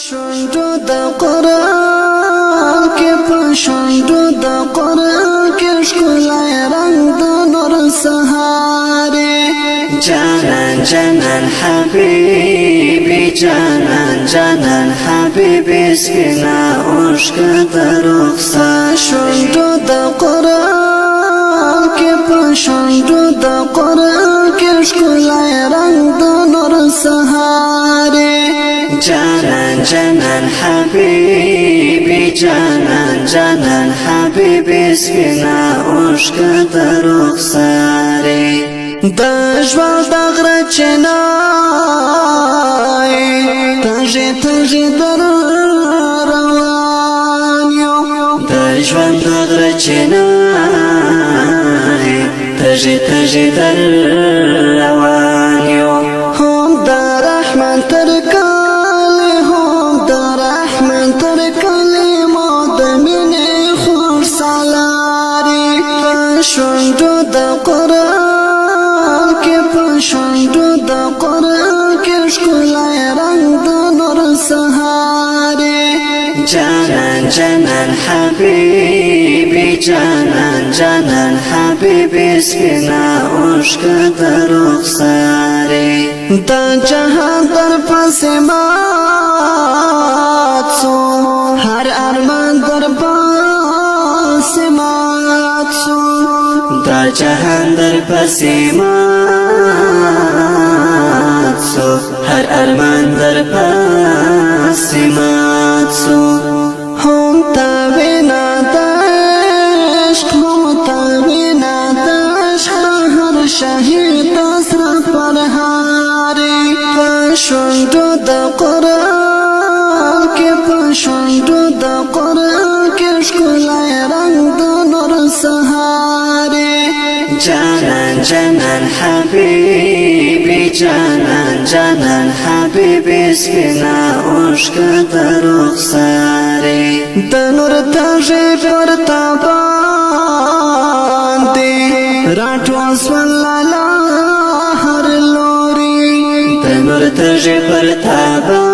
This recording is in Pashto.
شونډو د قرآن کې، په شونډو د قرآن کې ښکلی رنګ د نور سهارې. جانان جانان حبیبي، جانان جانان حبیبي، سپینه اوښکه د رخسار. شونډو د قرآن کې، په شونډو د قرآن کې ښکلی رنګ د نور سهارې. جانان جانان حبیبي، جانان جانان حبیبي، سپینه اوښکه د رخسارې. د ژوند د غره چنای تږي تږي در روان یو. د ژوند د غره چنای تږي تږي در روان یو. هم د رحمان تر کلی، هم د رحمان تر کلی مو د مینې خور سالاري. په شونډو د قرآن کې، په شونډو د قرآن کې ښکلی رنګ د نور سهارې. جانان جانان حبیبي، جانان جانان حبیبي، سپینه اوښکه د رخسارې. د جهان در پسې مات سو، هر ارمان در پسې مات سو. د جهان در پسې مات سو، هر ارمان در پسې مات سو. هم تا وینا د عشق، هم تا وینا د عشق، هر شهید سره پرهاري. په شونډو د قرآن کې، په شونډو د قرآن کې ښکلی رنګ د نور سهارې. جانان جانان حبیبي، جانان جانان حبیبي، سپینه اوښکه د رخسارې. د نور تږي پر تابان دي راټول سول له هر لوري. د نور تږي پر تابان